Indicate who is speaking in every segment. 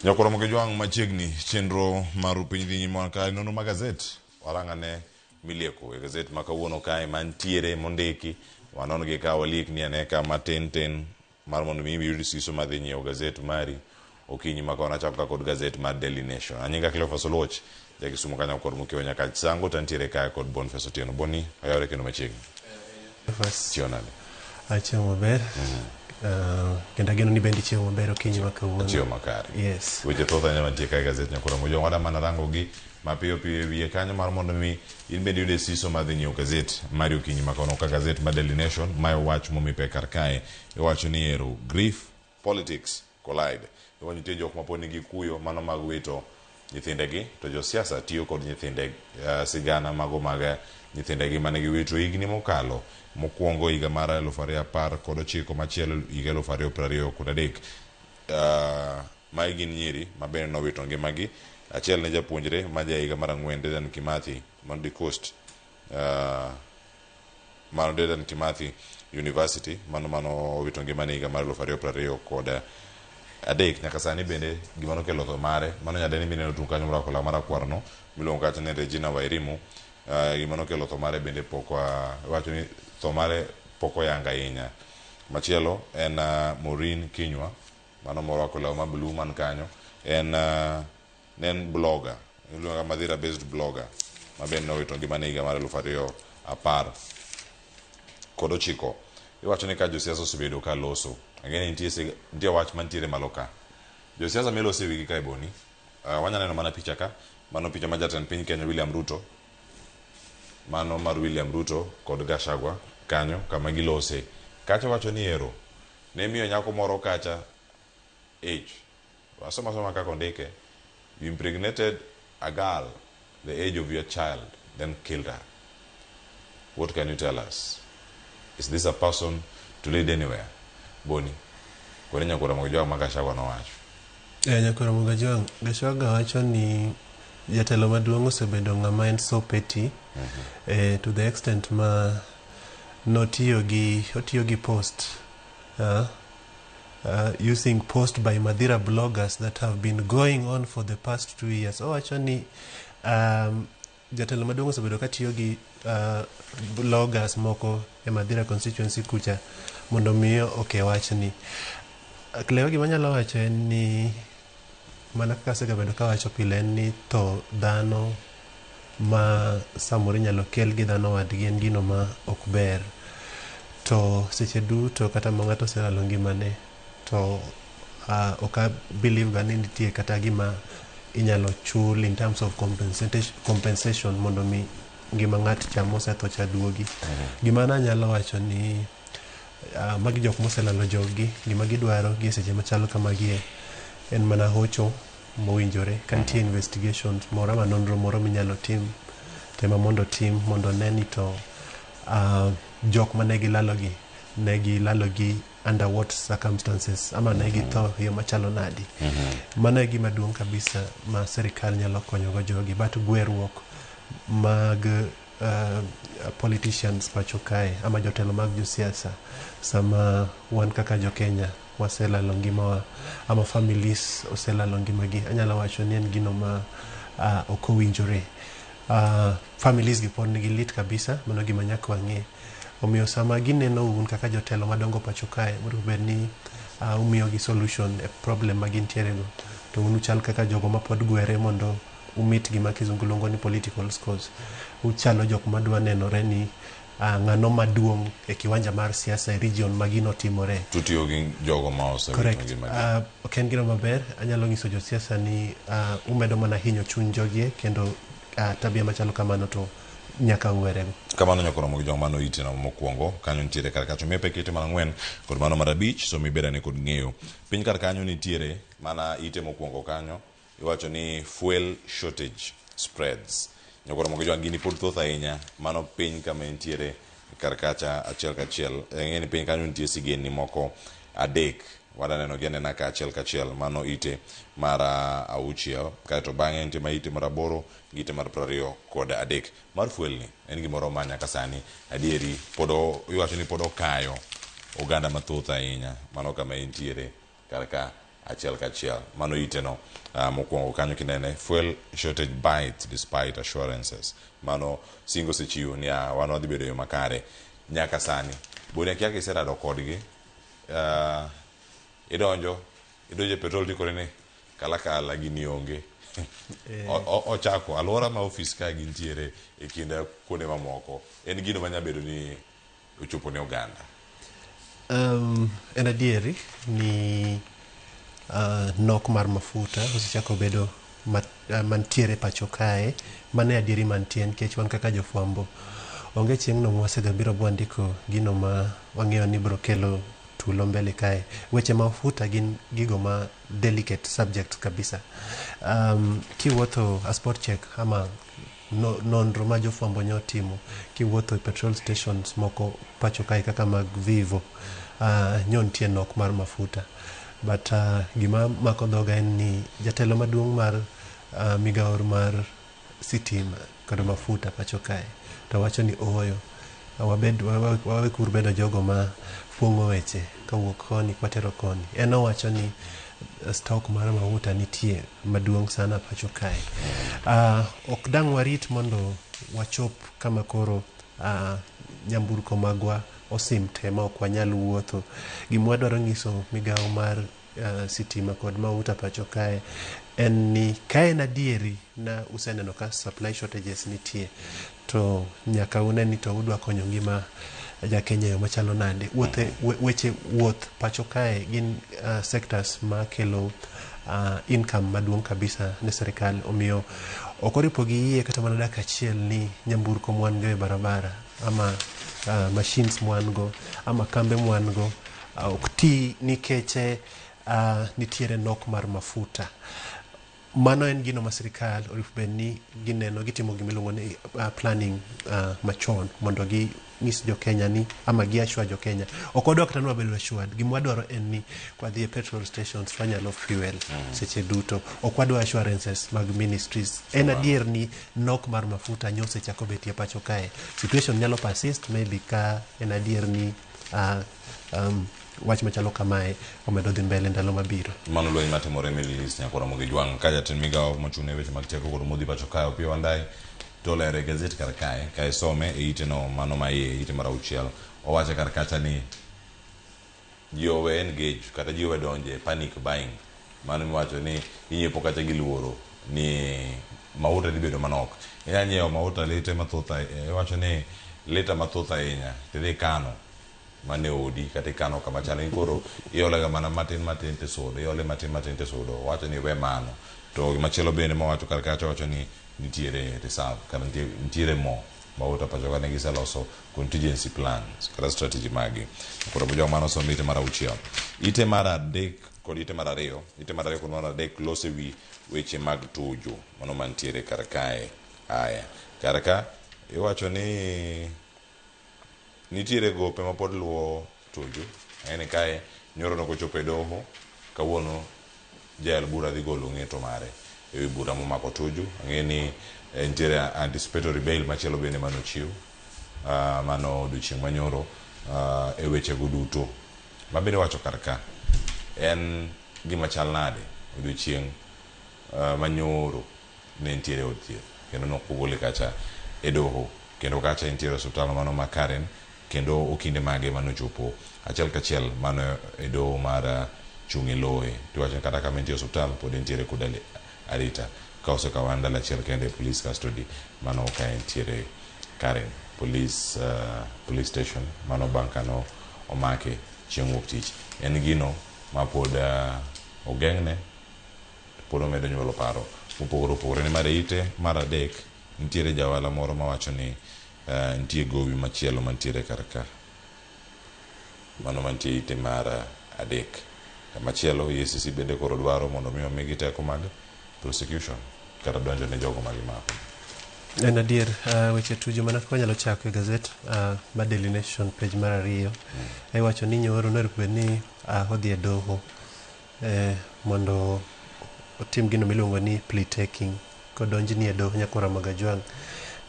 Speaker 1: Nyakoromo gi jwang' machiegni chenro mar piny dhi nyime wan kae nonro mag gazet warang'ane milieko e gazet ma kawuono kae mantiere mondiki wanon gi ka waliekni ane ka matin tin mar mondo mi iyud siso madhi nyiewo gazet mari okinyi ma kawuono. Achako ka kod gazet mar Daily Nation. Anyinga Cleophas Oluoch, ja Kisumu kanyo kod Mokiewo nyaka Sango to antiere kae kod Boniface Otieno. Boni, oyawre kendo machiegni.
Speaker 2: Cleophas.
Speaker 1: Chiewo nade?
Speaker 2: Achiewo maber. Kendo ageno ni bende ichiewo maber okinyi ma kawuono.
Speaker 1: Achiewo makare.
Speaker 2: Yes.
Speaker 1: Weche thoth ahinya mantie kae e gazet nyakoromo. Jong wada mana rango gi mapiyo piyo e wiye kanyo mar mondo mi in bende iyude siso mar dhi nyiewo gazet mari okinyi ma kawuono ka gazet mar Daily Nation mayo wach momi pek kar kae iwacho ni ero grief politics collide. Iwacho nitie jok ma pod nigi kuyo mano mag wito nyithindegi to josiasa tiyo kod nyithinde sigana mago mag nyithindegi mane giwito higni mokalo mokwongo higa mar 2019 machielo higa 2023. Magi gin nyiri ma bende nowito ngimagi. Achiel ne japuonjre ma ja higa mar 4 Dedan Kimathi Mondi Coast mano Dedan Kimathi University mano mano owito ngimane higa mar 2023. Nyaka sani bende gima nokelo tho mare mano nyadendi mineno tung' kanyo morwako law marakwarno miluongo kacha ni Regina Wairimu. Gima nokelo tho mare bende pok iwacho ni tho mare pok oyang ahinya. Machielo en Maureen Kinyua mano morwako law ma blue man kanyo en ne en blogger iluongo Mathira based blogger ma bende nowito ngimane higa mar 2019. Iwacho ni ka josiasa osebedo ka loso ang'e ni nitie nitie wach mantiere malo ka josiasa miloso e wigi kae Boni. Wanya neno mana picha ka mano picha ma jatend piny Kenya William Ruto mano mar William Ruto kod Gachagua kanyo kama gilose kacha wacho ni ero ne miyo nyako moro kacha ich wasoma soma kaka ondike you impregnated a girl the age of your child then killed her. What can you tell us? Is this a person to lead anywhere? Boni kone nyakwara Mogajwang' ma Gachagua nowacho.
Speaker 2: Nyakwara Mogajwang', Gachagua wacho ni jatelo maduong' osebedo ng'ama en so petty to the extent ma notiyo gi otiyo gi post using post by Mathira bloggers that have been going on for the past 2 years. Owacho ni jatelo maduong' osebedo katiyo gi bloggers moko e Mathira constituency kucha mondo mi oke wachni. Cleo, gima anyalo wacho en ni mana kaka asegabedo kawacho pile en ni tho dhano ma samoro inyalo kel gi dhano wadgi en gino ma ok ber. To seche duto kata ma ng'ato oselalo ngimane to ok a believe ga ni nitie kata gima inyalo chul in terms of compensation mondo mi ngima ng'at cha mosetho cha duogi. Gima nanyalo wacho ni magi jok moselalo joggi, gima gidwaro gi e seche machalo kamagie en mana hocho mowinjore. Ka nitie investigations moro ama nonro moro minyalo tim, tema mondo otim mondo one ni to jok mane gilalogi ne gilalogi under what circumstances ama ne githo e yo machalo nadi. Mano e gima duong' kabisa ma sirikal nyalo konyogo jogi. But gweruok mag politicians pacho kae ama jotelo mag josiasa sama wan kaka jokenya waselalo ngimawa ama families oselalo ngimagi anyalo wacho ni en gino ma ok owinjore. Families gi pod nigi lit kabisa mano gima nyaka wang'e. Omiyo sama gineno un kaka jotelo madongo pacho kae monego bed ni umiyogi solution e problem ma gintiere go to un uchal kaka jogo ma pod gwere mondo umit gima kizungu luongo ni political scores. Uchalo jok madwa nenore ni ng'ano maduong' e kiwanja mar siasa e region ma gino timore.
Speaker 1: Tutiyo gi jogo ma osewito
Speaker 2: Correct.
Speaker 1: ngimagi.
Speaker 2: Ok en gino maber. Anyalo nyiso josiasa ni umedo mana hinyo chuny jogie kendo tabia machalo kamano to nyaka uwerego.
Speaker 1: Kamano nyakoromo gi jong mano iteno mokwongo kanyo nitiere kar kacho miyo pek ite mar 4 kod mano mar 5 so mibedane kod ng'eyo piny kar kanyo nitiere mana ite mokwongo kanyo iwacho ni fuel shortage spreads nyakoromo gi jong gini pod thoth ahinya mano piny kama entiere kar kacha achiel kachiel ing'e ni piny kanyo nitie sigendni moko adek wadaneno gi anena ka achiel kachiel mano ite mar 6 kaeto bang'e nitie ma ite mar 8 gi ite mar 23 mar fuel ni en gimoro ma nyaka sani adieri pod iwacho ni pod okayo oganda mathoth ahinya mano kama entiere kar ka. achiel kachiel. Mano iteno mokwongo kanyo kinene fuel shortage bites despite assurances. Mano singo osechiwo ni wan wadhi bedo e yo makare nyaka sani. Boni akia kiserado kodgi idonjo idonjo e petrol tikore ni kalakala gini onge. Ochako alwora ma ofis ka gintiere e kind kuonde mamoko en gino manya bedo ni ochopo ne oganda.
Speaker 2: En adieri ni nok mar mafuta osechako bedo mantiere pacho kae. Mano e adieri mantie nikech wan kaka jofwambo onge chieng'no mwasega biro bwandiko gino ma wang'eyo ni biro kelo tulo mbele kae. Weche mafuta gin gigo ma delicate subject kabisa. Kiwuotho a spot check ama no, nonro ma jofwambo nyotimo kiwuotho e petrol stations moko pacho kae kaka mag Vivo nyo nitie nok mar mafuta but gima mako dhoga en ni jatelo maduong' mar migawo mar sitima kod mafuta pacho kae to wacho ni ooyo wabed wawe kur bedo jogo ma fuong'o weche kawuok koni kwatero koni. En owacho ni stock mar mafuta nitie maduong' sana pacho kae. Ok dang' warit mondo wachop kama koro nyamburko magwa osim te ma ok wanyal wuotho. Gima wadwaro nyiso migawo mar sitima kod mauta pacho kae en ni ka en adieri na useneno ka supply shortages nitie to nyaka une ni to udwa konyo ngima jakenya e yo machalo nade. Wuothe, weche wuoth pacho kae gin sectors makelo income maduong' kabisa ne sirikal omiyo ok oripo giyie kata mana dakika achiel ni nyamburko mwan go e barabara ama machines mwan go ama kambe mwan go ok ti nikech nitiere nok mar mafuta. Mano en gino ma sirikal onego bed ni gineno gitimo gimiluongo ni planning machon mondo ginyis jo Kenya ni ama gi assure jo Kenya. Ok wadwa kata ni wabedo assured. Gima wadwaro en ni kwadhi e petrol stations wanyalo fuel seche duto. Ok wadwa assurances mag ministries. En adier ni nok mar mafuta nyosechako betie pacho kae. Situation nyalo persist maybe ka en adier ni wach machalo kamae omedo dhi mbele ndalo mabiro.
Speaker 1: Mano lweny matimore Middle East nyaka Ramogi Jwang' ka jatend migawo mochung' ne weche mag teko kod modhi pacho kae Opiyo Wandayi to olero e gazet kar kae ka isome e ite no mano ma iye ite mar auchiel owacho kar kacha ni ji owe engage kata ji owe donje panic buying mano miwacho ni inyiepo kacha gi luoro ni mauta dhi bedo manok inya nyiewo mauta lite mathoth iwacho ni lita mathoth ahinya tidhi kano mane odi kata ikano kama chal ni koro iolega mana matin matin tisudo iole matin matin tisudo owacho ni we mano to gimachielo bende mowacho kar kacha owacho ni nitiere reserve kata nitiere mo mauta pacho ka ne giseloso contingency plans kata strategy magi koro jok mano somo ite mar auchiel ite mar adek kod ite mar ariyo ite mar ariyo kod mar adek loso ewi weche mag tuju mano mantiere kar kae aya kar ka iwacho ni nitiere gope ma pod luwo Tuju ang'e ni kae nyoro nokochopo e doho kawuono jayal bura dhi golo ng'eto mare ewi bura momako Tuju ang'e ni nitiere anticipatory bail machielo bende manochiw mano odiochieng' manyoro e wechego duto mabende wacho kar ka en gima chal nade odiochieng' manyoro ne nitiere e od thieth kendo nokogole kacha e doho kendo kacha entiere e osiptal mano ma Karen kendo okinde mage manochopo achiel kachiel mano e doho mar chung' e loye tiwacho ni kata kama entie e osiptal pod entiere kod arita ka osekawo ndalo achiel kende e police custody mano ka entiere Karen police, police station mano bang' kano omake chieng' wuok tich en gino ma pod ogeng'ne pod omedo nyuolo paro mopogore opogore nimar e ite mar adek nitiere jaohala moro mawacho ni nitie gowi machielo mantiere kar ka mano mantie ite mar adek machielo EACC bende koro dwaro mondo mi omigi teko mag prosecution kata donjo ne jogo ma gimako.
Speaker 2: En adier weche tuju mana kaka wanyalo chako e gazet mar Daily Nation page mar ariyo iwacho ni nyoro nonego bed ni odhi e doho mondo otim gino miluongo ni plea taking kodonjni e doho nyaka Ramogi Ajwang'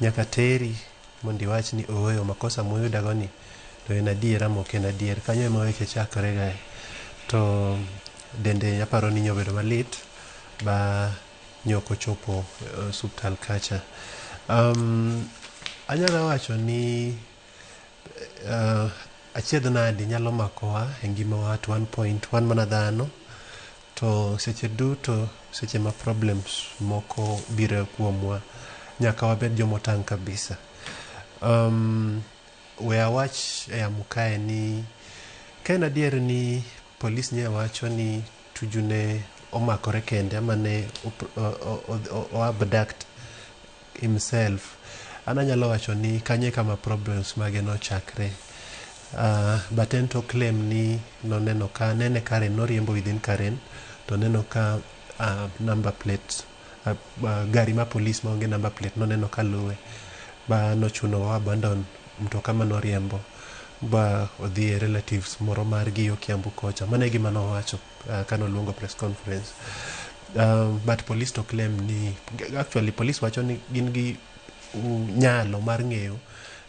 Speaker 2: nyaka teri mondo iwach ni ooyo makosa moyudago ni to en adier ama ok en adier kanyo ema weche chakore gae to Dende aparo ni nyobedo malit ba nyok ochopo osuptal kacha. Anyalo wacho ni achiedh nadi nyalo makowa e ngimawa at one point, wan mana dhano to seche duto seche ma problems moko biro kuomwa nyaka wabed jomotang' kabisa. We awach e yamo kae ni ka en adier ni polis nye wacho ni Tuju ne omakore kende ama ne o abduct himself, an anyalo wacho ni kanyo e kama problems mage nochakre. But en to claim ni noneno ka nene Karen noriembo within Karen to neno ka number plate gari ma polis maonge number plate noneno ka luwe ba nochuno o abandon mtoka manoriembo ba odhi e relatives moro margi yo Kiambu kocha. Mano e gima nowacho kanoluongo press conference. But police to claim ni actually police wacho ni gin gi nyalo mar ng'eyo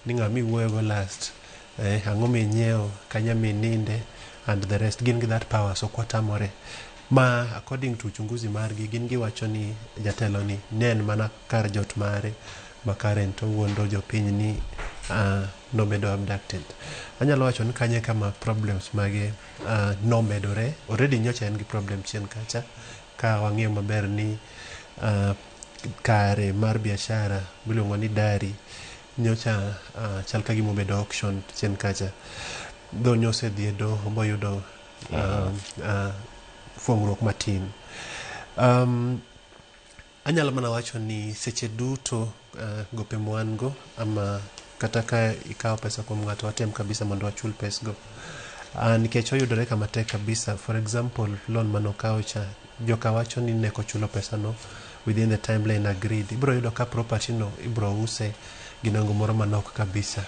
Speaker 2: ni ng'ama iwuoyogo last ang'o minyiewo kanya mininde and the rest gin gi that power so ok watamore ma according to uchunguzi margi gin giwacho ni jatelo ni ne en mana kar jot mare ma Karen to wuondo jopiny ni nobedo abducted. Anyalo wacho ni kanyo e kama problems mage nomedore. Already nyocha en gi problem chien kacha ka wang'iyo maber ni kare mar biashara miluongo ni Dari nyocha chal ka gima obedo auction chien kacha. Though nyosedhi e doho boyudo fuong'ruok matin. Anyalo mana wacho ni seche duto gope mwan go ama kata ka ikawo pesa kuom ng'ato watem kabisa mondo wachul pesgo. Nikech oyudore kama tek kabisa. For example, loan manokawo cha, joka wacho ni ne ok ochulo pesano within the timeline agreed. Ibiro yudo ka property no ibiro use gi nengo moro manok kabisa.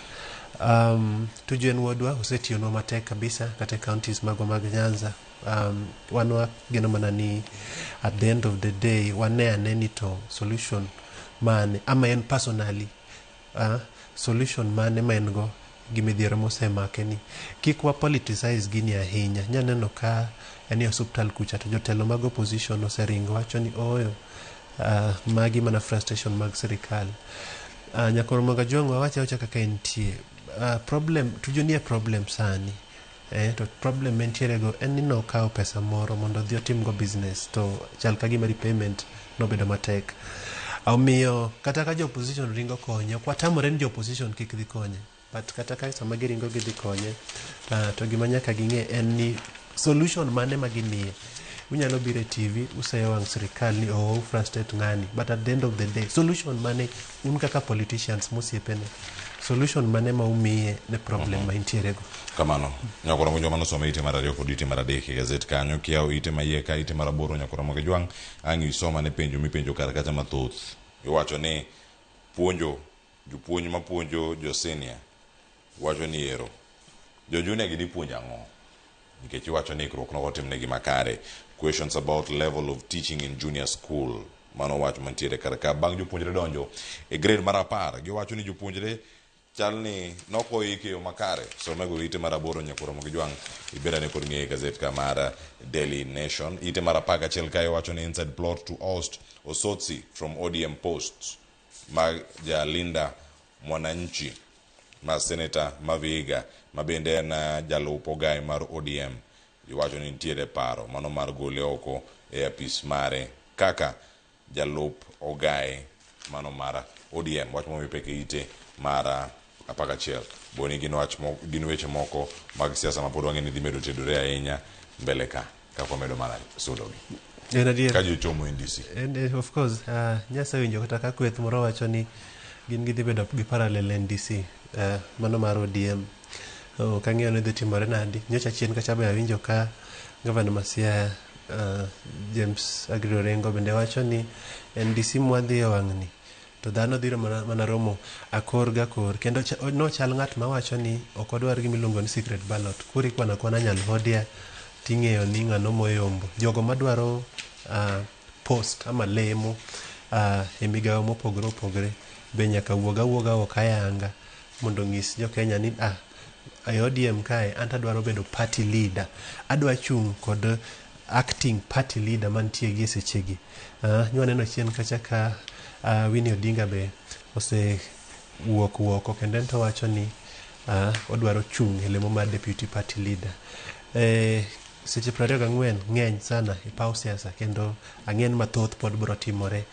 Speaker 2: Tuju en wuodwa, osetiyonwa matek kabisa kata e counties magwa mag Nyanza. Wan wageno mana ni at the end of the day wane ane ni to solution mane ama en personally solution mane ma en go gi midhiero mosemake ni. Kik wa politicize gini ahinya. Nyaneno ka en e osuptal kucha to jotelo mag opposition oseringo wacho ni ooyo magi mana frustration mag sirikal. Nyakoro Kajwang' wawache awacha kaka entie. Problem, Tuju nie problem sani. To problem entiere go en ni nokawo pesa moro mondo odhi otimgo business to chal ka gima repayment nobedo matek. Omiyo kata ka jo opposition ringo konye, ok watamore ni jo opposition kik dhi konye. But kata ka sama giringo gidhi konye, to gima nyaka ging'e en ni solution mane ma gimiye. Unyalo biro e TV, useyo wang' sirikal ni oh, frustrate ng'ani. But at the end of the day, solution mane un kaka politicians mosiepene, solution mane ma umiye ne problem ma entiere go.
Speaker 1: Kamano. Nyakoro Mojwang' mano ite mar ariyo kod ite mar adek e gazet kanyo. Kiyawo ite ma iye ka ite mar aboro Nyakoro Kajwang' ang' isoma ne penjo mipenjo kar kacha mathoth. Iwacho ni puonjo jopuonj mapuonjo jo senior wacho ni ero jo junior gi dipuonjo ang'o? Nikech iwacho ni ikruok nok otimnegi makare. Questions about level of teaching in junior school. Mano wach mantiere kar ka. Bang' jopuonjre donjo e grade mar 10, giwacho ni jopuonjre chal ni nok oik e yo makare. Somego ite mar aboro Nyakoro Kajwang' ibedane kod ng'eye gazet ka mar Daily Nation. Ite mar 11 kae wacho ni inside plot to oust Osotsi from ODM posts mag Jalinda Mwananchi ma seneta ma Vihiga ma bende en jalup ogai mar ODM iwacho ni nitiere paro mano mar gole oko e apis mare kaka jalup ogai mano mar ODM. Wach momi pek e ite mar 11. Boni gin wach gin weche moko mag siasa ma pod wang'e ni dhi medo tedore ahinya mbele ka kaka wamedo mana sudogi.
Speaker 2: En adier.
Speaker 1: Ka ji ochomo NDC.
Speaker 2: En, of course, nyasewinjo kata ka kweth moro wacho ni gin gidhi bedo gi parallel NDC, mano mar ODM. Oh, kang'iyo ni dhi timore nadi. Nyocha chien kacha be awinjo ka gavana ma Siaya James Aggrey Orengo bende wacho ni NDC mwadhi e wang'ni to dhano dhiro mana romo akor ga kor kendo nochal ng'at mawacho ni ok odwar gima iluongo ni secret ballot. Koro ikwano akwana nyalhodia ting'eyo ni ng'ano moyombo. Jogo madwaro post ama lemo e migawo mopogore opogore be nyaka wuog awuoga oko ayanga mondo onyis jo Kenya ni e ODM kae an to adwaro bedo party leader. Adwa chung' kod acting party leader mantie gi e sechegi. Nwaneno chien kacha ka Winnie Odinga be ose wuok woko kendo en to wacho ni odwaro chung' e lemo mar deputy party leader. Seche 24 ng'eny sana e paw siasa kendo ang'en mathoth pod biro timore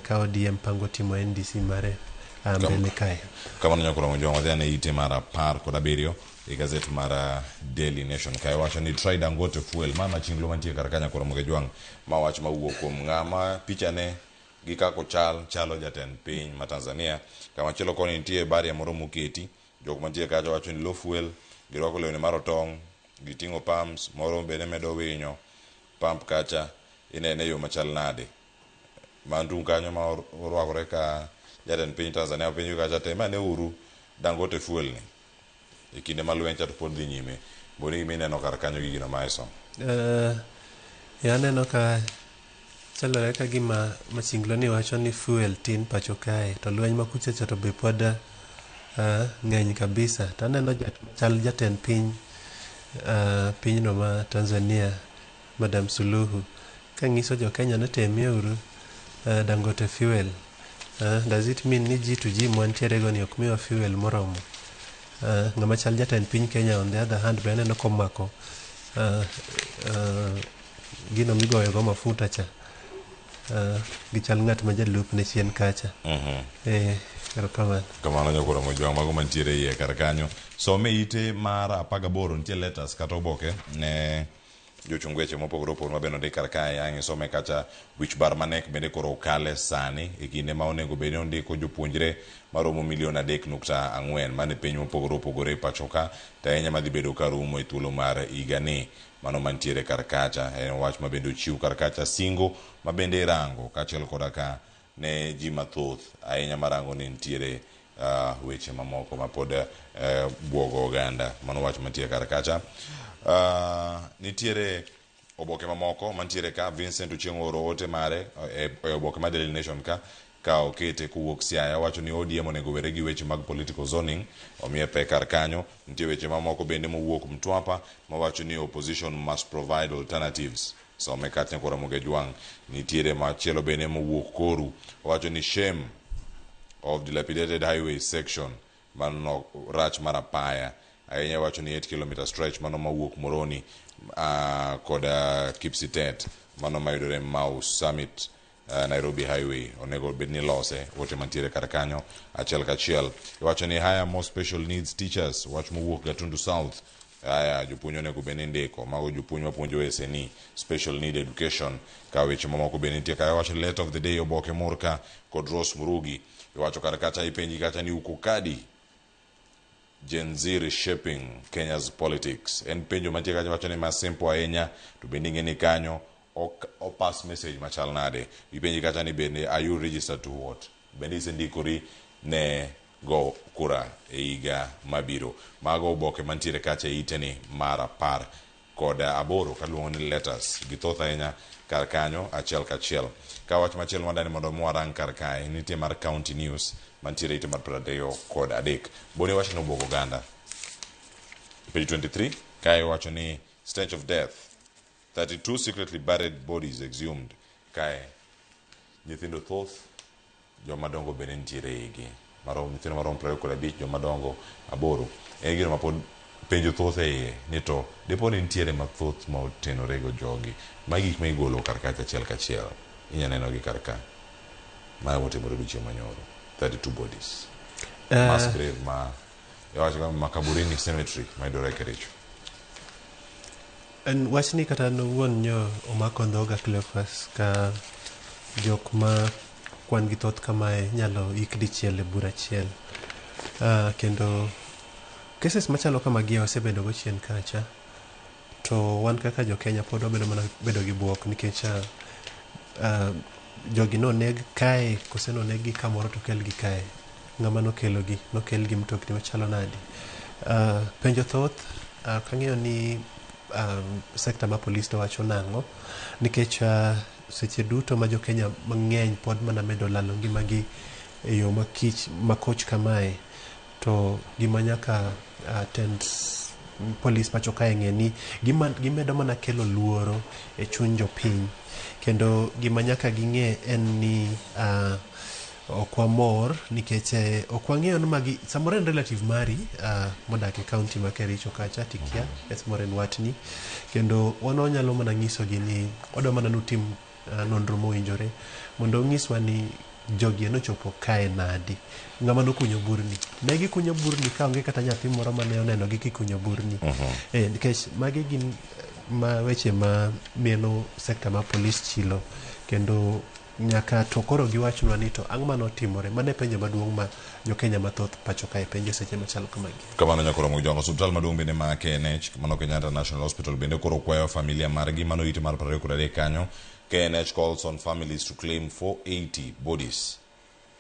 Speaker 2: ka ODM pango timo NDC mare mbele kae.
Speaker 1: Kamano nyakoro Mojwang' wadhi ane ite mar 17 e gazet mar Daily Nation kae wacho ni try Dangote fuel ma machinglo mantie kar ka nyakoro Mojwang' ma wach mawuok kuom ng'ama pichane gi kako chal chalo jatend piny ma Tanzania. Kamachielo koni nitie barrier moro moketi jok mantie kacha wacho ni low fuel girwako lewni mar otong' giting'o pumps moro bende medo winyo pump kacha inene yo machal nade mantung kanyo ma orwakore ka jatend piny Tanzania penjo kacha te mane uru Dangote fuel ni e kinde ma lweny cha to pod dhi nyime boni gima ineno kar kanyo gi gino ma isomo.
Speaker 2: Aneno ka chalore ka gima machinglo ni wacho ni fuel tin pacho kae to lweny ma kucha cha to be pod ng'eny kabisa. To aneno chal jatend piny pinyno ma Tanzania Madam Suluhu kanyiso jo Kenya ni temie uru Dangote fuel. Does it mean ni G to G mwantiere go ni ok miwa fuel moromo? Ng'ama chal jatend piny Kenya on the other hand be aneno komako gino migoyo go mafuta cha gichal ng'at ma jalupne chien kacha. Erokamano.
Speaker 1: Kamano nyakoro Mojwang' mago mantiere iye kar kanyo. Some ite mar 18 nitie letters kata oboke ne jochung weche mopogore opogore ma bende ondik kar kae ang' isome kacha wich bar manek bende koro okale sani e kinde ma onego bed ni ondiko jopuonjre maromo milion 3.4 mane piny mopogore opogore e pacho ka to ahinya madhi bedo ka rumo e thuolo mar higani. Mano mantiere kar kacha en wach ma bende ochiw kar kacha singo ma bende irango kaachiel koda ka ne ji mathoth ahinya marango ni nitiere weche mamoko ma pod buogo oganda. Mano wach mantie kar kacha. Nitiere oboke mamoko mantiere ka Vincent Ochieng' oro ote mare e oboke mar Daily Nation ka ka okete kowuok Siaya wacho ni ODM onego were gi weche mag political zoning omiye pek kar kanyo. Nitie weche mamoko bende mowuok Mtwapa mawacho ni opposition must provide alternatives. Some kacha nyakoro Ramogi Ajwang'. Nitiere machielo bende mowuok Koru owacho ni shame of dilapidated highway section mano rach mar apaya ahinya wacho ni 8 km stretch mano mawuok Moroni kod Kipsitet mano mayudore Mau Summit Nairobi Highway onego bed ni lose ote mantiere kar kanyo achiel kachiel. Iwacho ni hire more special needs teachers wach mowuok Gatundu South. Aya jopuonj onego bed ni ndiko mago jopuonj mapuonjo SNE special need education ka weche mamoko bende nitie ka. Iwacho letter of the day oboke Murka kod Rose Murugi. Iwacho kar kacha ipenji kacha ni uko kadi Gen Z reshaping Kenya's politics. En penjo mantie kacha wacho ni ma simple ahinya to bende ing'e ni kanyo ok opas message machal nade. Ipenji kacha ni bende are you registered to vote? Bende isendikori ne go kura e higa mabiro. Mago oboke mantiere kacha e ite ni mar 18 kaluongo ni letters githoth ahinya kar kanyo achiel kachiel. Ka wach machielo madani mondo mwarang kar kae nitie mar County News mantiere ite mar 23. Boni wacho ni obwogo oganda. Page 23 kae wacho ni stench of death 32 secretly buried bodies exhumed. Kae nyithindo thoth joma dongo bende nitiere eigi marom nyithindo maromo 25 joma dongo 8. En gino ma pod penjo thoth e iye ni to dipo ni nitiere mathoth ma otenore go jogi. Magi gik ma igolo kar kacha achiel kachiel. Inya neno gi kar ka. Mae motimore odiochieng' manyoro. 32 bodies. Mass grave ma iwacho kama Makaburini Cemetery mayudore Kericho.
Speaker 2: En wachni kata an owuon nyo omako dhoga Cleophas ka jok ma kwan gi thoth kamae nyalo ik dichiel e bura achiel. Kendo cases machalo kamagi wasebedo go chien kacha to wan kaka jo Kenya pod wabedo mana bedo gi buok nikech jogi noneg kae kose noneg gi kamoro to kelgi kae. Ng'ama nokelogi nokelgi mtokni machalo nade. Penjo thoth kang'eyo ni sekta mar polis to wacho nang'o nikech seche duto ma jo Kenya mang'eny pod mana medo lalo ngimagi e yo makich makoch kamae to gima nyaka tend polis pacho kae ng'e ni gimedo mana kelo luoro e chuny jopiny. Kendo gima nyaka ging'e en ni ok wamor nikech ok wang'eyo ni magi samoro en relative mari modak e county ma Kericho kacha tikia samoro en watni kendo wan wanyalo mana nyisogi ni wadwa mana nutim nonro mowinjore mondo onyiswa ni jogi nochopo kae nadi ng'ama nokunyo burni ne gikunyo burni ka onge kata nyathi moro mane oneno gi kikunyo burni. Nikech magi gin ma weche ma mieno sekta mar polis chilo kendo nyaka to koro giwachnwa ni to ang' manotimore mano e penjo maduong' ma jokenya mathoth pacho kae penjo seche machalo kamagi.
Speaker 1: Kamano nyakoro Mojong osiptal maduong' bende ma KNH mano Kenyatta National Hospital bende koro kwayo familia margi mano ite mar 23 kanyo. KNH calls on families to claim 480 bodies.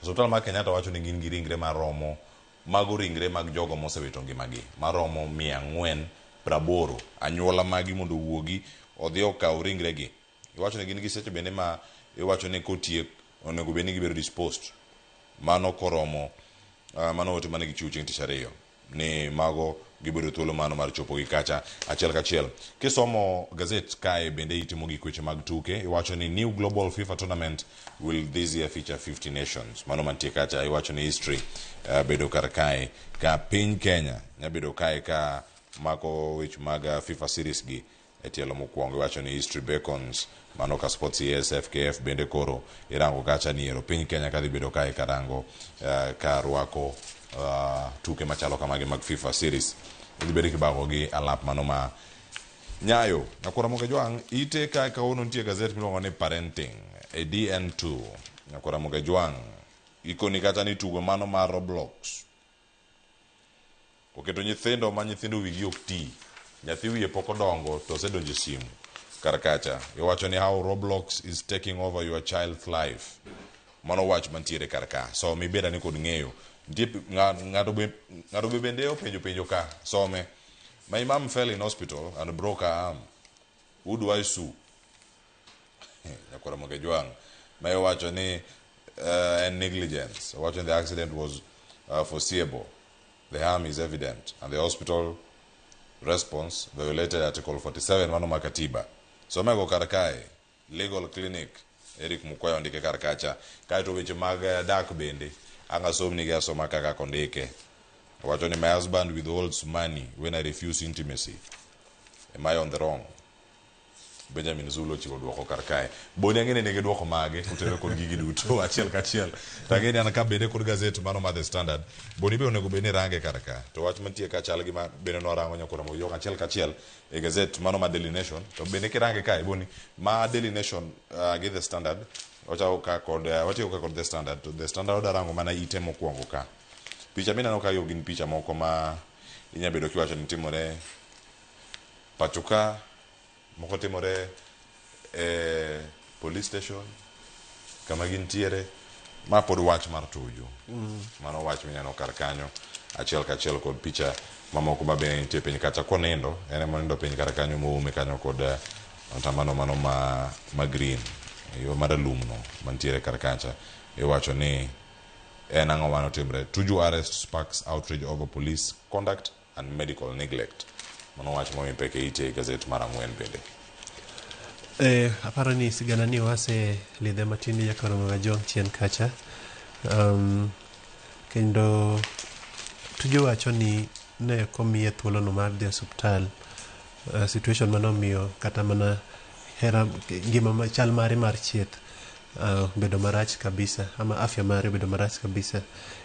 Speaker 1: Osiptal mar Kenyatta wacho ni gin gi ringre maromo mago ringre mag jogo mosewito ngimagi maromo 480 anyuola magi mondo owuogi odhi okaw ringregi. Iwacho ni gin gi seche bende ma iwacho ni kotiek onego bed ni gibedo disposed. Mano koromo mano ote mane gichiwo chieng' tich ariyo ni mago gibedo thuolo mano mar chopo gi kacha achiel kachiel. Kisomo gazet kae bende itimo gik weche mag tuke iwacho ni new global FIFA tournament will this year feature 50 nations. Mano mantie kacha iwacho ni history bedo kar kae ka piny Kenya nyabedo kae ka mako weche mag FIFA series gi e tielo mokwongo iwacho ni history beckons mano ka sports ES FKF bende koro irango kacha ni ero piny Kenya kadhi bedo kae karango ka rwako tuke machalo kamagi mag FIFA series idhi bedo kibago gi alap mano ma Nyayo. Nyakwara Moga Jwang' ite kae kawuono nitie gazet miluongo ni Parenting e DN2. Nyakwara Moga Jwang' ikoni kata ni tugo mano mar Roblox oketo nyithindo ma nyithindo wigi ok ti. Nyathi wiye pok odongo to osedonjo e simu kar kacha. Iwacho ni how Roblox is taking over your child's life. Mano wach mantiere kar ka. Some ibed ane kod ng'eyo. Nitie ng'ato be bende openjo penjo ka. Some. My mom fell in hospital and broke her arm. Who do I sue? Nyakwara Moga Jwang'. Ma iwacho ni en negligence. Owacho ni the accident was foreseeable. The harm is evident and the hospital response violated Article 47 mano ma katiba. Somego kar kae. Legal Clinic Eric Mukwayo ondike kar kacha. Kaeto weche mag dak bende ang' asomnigi asoma kaka kondike. Owacho ni my husband withholds money when I refuse intimacy. Am I on the wrong? Benjamin Zulu ochiwo duoko kar kae. Boni ang'e ni nigi duoko mage kotenore kod gigi duto achiel kachiel. To ang'e ni an ka bende kod gazet mano mar The Standard. Boni be onego bed ni range kar ka. To wach mantie ka chal gi ma bende nwarango nyakoro Moyong achiel kachiel e gazet mano mar Daily Nation. To bende kirange kae Boni ma Daily Nation gi The Standard wachako ka kod watiyo ka kod The Standard. To The Standard odarango mana ite mokwongo ka. Picha mineno kae ok gin picha moko ma inya bedo kiwacho ni timore pacho ka, moko timore e police station kama gintiere. Ma pod wach mar Tuju. Mano wach mineno kar kanyo achiel kachiel kod picha mamoko ma bende nitie piny kacha konindo en ema onindo piny kar kanyo moume kanyo kod otambano mano ma green yo maralum no mantiere kar kacha. Iwacho ni en ang'o manotimre. Tuju arrest sparks outrage over police conduct and medical neglect. Mano wach momi pek e ite gazet mar 4 bende.
Speaker 2: Aparo ni sigana ni wase lidhe matin nyaka romo ga Jong chien kacha. Kendo Tuju wacho ni ne ok omiye thuolo no mar dhi osuptal. Situation manomiyo kata mana hera ngima chal mare mar chieth bedo marach kabisa ama afya mare bedo marach kabisa.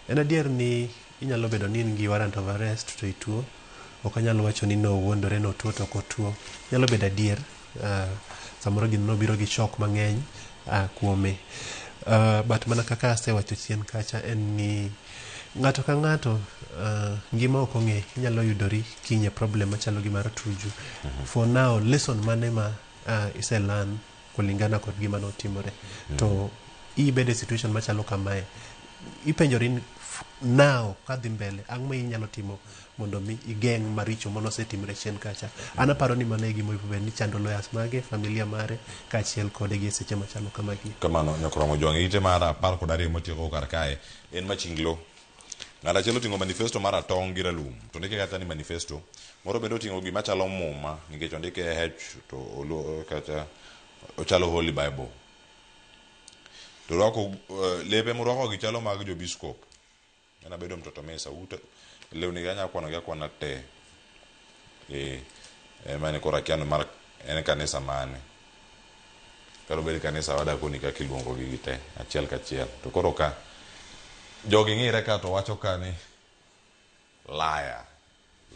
Speaker 2: En adier ni inyalo bedo ni in gi warrant of arrest to ituo. Ok anyal wacho ni nowuondore notuo to ok otuo. Nyalo bedo adier. Samoro gino nobiro gi shock mang'eny kuome. But mana kaka asewacho chien kacha en ni ng'ato ka ng'ato ngima ok ong'e inyalo yudori kiny e problem machalo gi mar Tuju. For now lesson mane ma ise learn kulingana kod gima notimore. To ibedo e situation machalo kamae ipenjori ni now kadhi mbele ang' ma inyalo timo mondo mi igeng' maricho manosetimre chien kacha. An aparo ni mano e gima onego bed ni chando lawyers mage, familia mare kaachiel kode gi e seche machalo kamagi.
Speaker 1: Kamano nyakoro Mojwang' ite mar 12 motieko kar kae en Machinglo. Ng'ato achiel oting'o manifesto mar ratong' gi ralum to ondike kata ni manifesto. Moro bende oting'o gima chalo muma nikech ondike H to oluo kata ochalo Holy Bible. To orwako lepe morwako gi chalo mag jobiskop. En abedo mtoto mesa ute lewni gi anya kwano gi akwana te. Eh, ema ni koro akia ni mar en kanisa mane. Kata obed kanisa wadakoni kaka iluongo gi gi te achiel kachiel. To koro ka jogi ng'ire ka to wacho ka ni liar,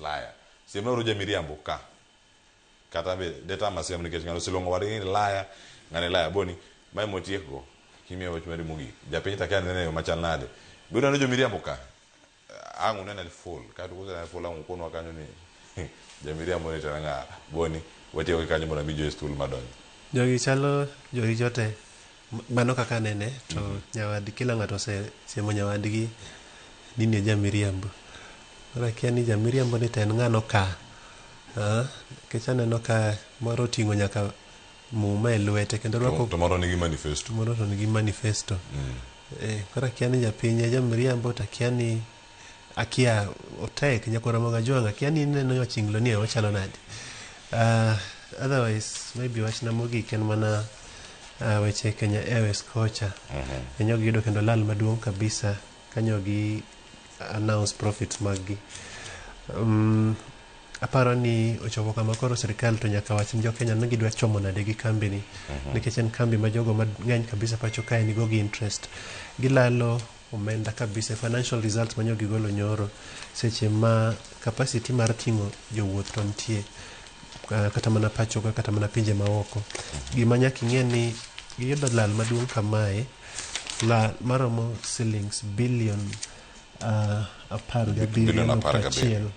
Speaker 1: liar. Siemna uru jamiriambo ka. Kata be detama siem nikech ng'ano oseluongo wadgi ni liar, ng'ani liar. Boni, mae motiek go. Kimiya wach mari mogik. Japiny to akia nene e yo machal nade. Biro neno jomiriambo ka. Ang' unene full. Kato kusenene full ang' ukonwa kanyo ni jamiriambo ni to en ng'a. Boni, watieko gi kanyo mondo ami Joyce thuolo mar donjo.
Speaker 2: Jogi chalo joricho te. Mano kaka anene to nyawad kila ng'ato osesiemo nyawadgi ni nie jamiriambo. Koro akia ni jamiriambo ni to en ng'ano ka. Nikech aneno ka moro oting'o nyaka muma e lwete kendo orwako
Speaker 1: To moro nigi manifesto.
Speaker 2: Moro to nigi manifesto. Koro akia ni japiny e jamiriambo to akia ni akia otek nyakwar Ramogi Ajwang' akia ni ineno ochinglo ni ochalo nade. Otherwise maybe wachna mogik en mana weche Kenya Airways kocha. Kanyo giyudo kendo lal maduong' kabisa kanyo gi announce profits mag gi. Aparo ni ochopo kama koro sirikal to nyaka wach ni jo-Kenya ni gidwa chomo nade gi kambi ni. Nikech en kambi ma jogo mang'eny kabisa pacho kae nigo gi interest. Gilalo omenda kabisa e financial results manyo gigolo nyoro seche ma capacity mar ting'o jowuoth to nitie kata mana pacho ka kata mana pinje maoko. Gima nyaka ing'e ni giyudo lal maduong' kamae lal maromo shillings billion 17
Speaker 1: Billion
Speaker 2: nukta
Speaker 1: 17.
Speaker 2: achiel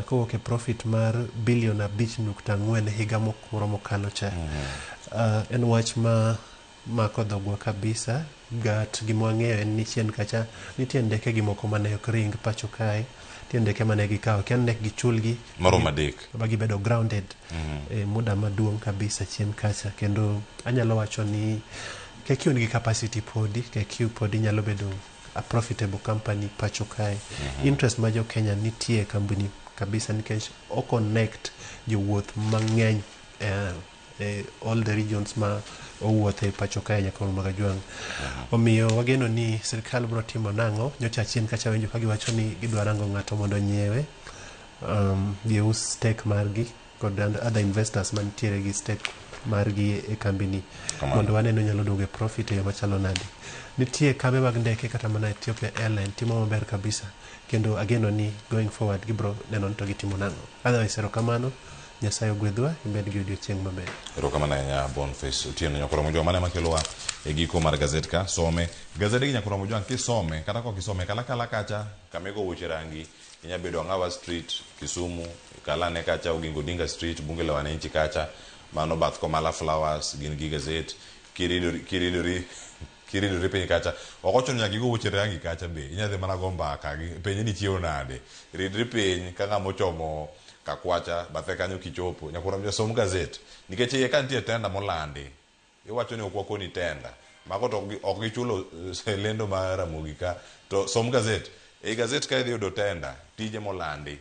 Speaker 2: kowuok e profit mar billion 5.4 higa moro mokalo cha. En wach ma mako dhogwa kabisa gat gima wang'eyo en ni chien kacha nitie ndeke gi moko mane ok ring pacho kae nitie ndeke mane gikawo kia ni ne gichulgi
Speaker 1: Maromo adek.
Speaker 2: ba gibedo grounded e muda maduong' kabisa chien kacha kendo anyalo wacho ni KQ nigi capacity podi KQ podi nyalo bedo a profitable company pacho kae interest ma jo Kenya nitie e kampuni kabisa nikech o connect jowuoth mang'eny all the regions ma owuothe pacho kae nyaka Ramogi Ajwang'. Omiyo wageno ni sirikal biro timo nang'o nyocha chien kacha winjo ka giwacho ni gidwa rango ng'ato mondo onyiewe gius stake margi kod other investors mantiere gi stake margi e kambi ni
Speaker 1: Kamano.
Speaker 2: mondo wane ni onyalo duogo e profit e yo machalo nade. Nitie kambe mag ndeke kata mana Ethiopia Airline timo maber kabisa kendo ageno ni going forward gibro neno ni to gitimo nang'o. Otherwise erokamano Nyasaye ogwedhwa ibed gi odiochieng' maber.
Speaker 1: Erokamano ahinya Boniface Otieno Nyakwar Mojwang'. Mano ema kelowa e giko mar gazet ka. Some. Gazede gi Nyakwar Mojwang' kisome kata kok isome kala kala kacha kamigo wuoche rangi inya bedo Ang'awa Street Kisumu kalane kacha Oginga Odinga Street Bunge la Wananchi kacha mano bath Komala Flowers gin gi gazet kiridori kiridori piny kacha ok ochuno nyaka igo wuoche rangi kacha be inya dhi mana go mbaka penje ni chiewo nade ridri piny ka ng'ama ochomo kakwacha bathe kanyo kichopo Nyakwar Mojwang' som gazet nikech iye ka nitie tenda molandi iwacho ni ok wakoni tenda mago to ok gichulo lendo mar Ramogi ka to som gazet ei gazet ka idhi yudo tenda tije molandi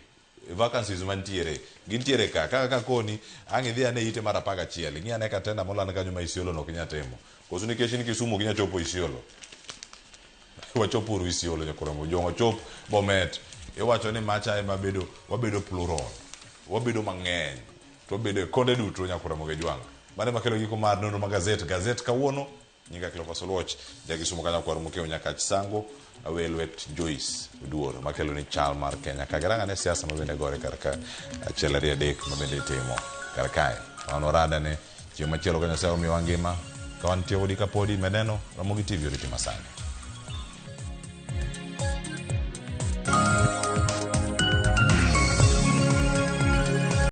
Speaker 1: vacancies mantiere gintiere ka kaka kakoni ang' idhi ane ite mar 11 ing'i ane ka tenda moland kanyo ma Isiolo no ok inya timo koso nikech in Kisumu ok inya chopo Isiolo wachop uru Isiolo Nyakwar Mojwang' wachop Bomet iwacho ni macha ema bedo wabedo plural wabedo mang'eny to wabedo e konde duto Nyakwar Mojwang' mano ema kelo giko mar nonro mar gazet gazet kawuono nyinga Cleophas Oluoch jakisumo ka nyakwar Mokeo Nyakach Sango awe lwet Joyce Oduor makelo ni chal mar Kenya ka girang'ane ane siasa ma bende gore kar ka achiel ariyo adek ma bende itimo kar kae wan waradane chieng' machielo ka Nyasaye omiyowa ngima ka wantie kodi kapodi meneno Ramogi TV oriti masani.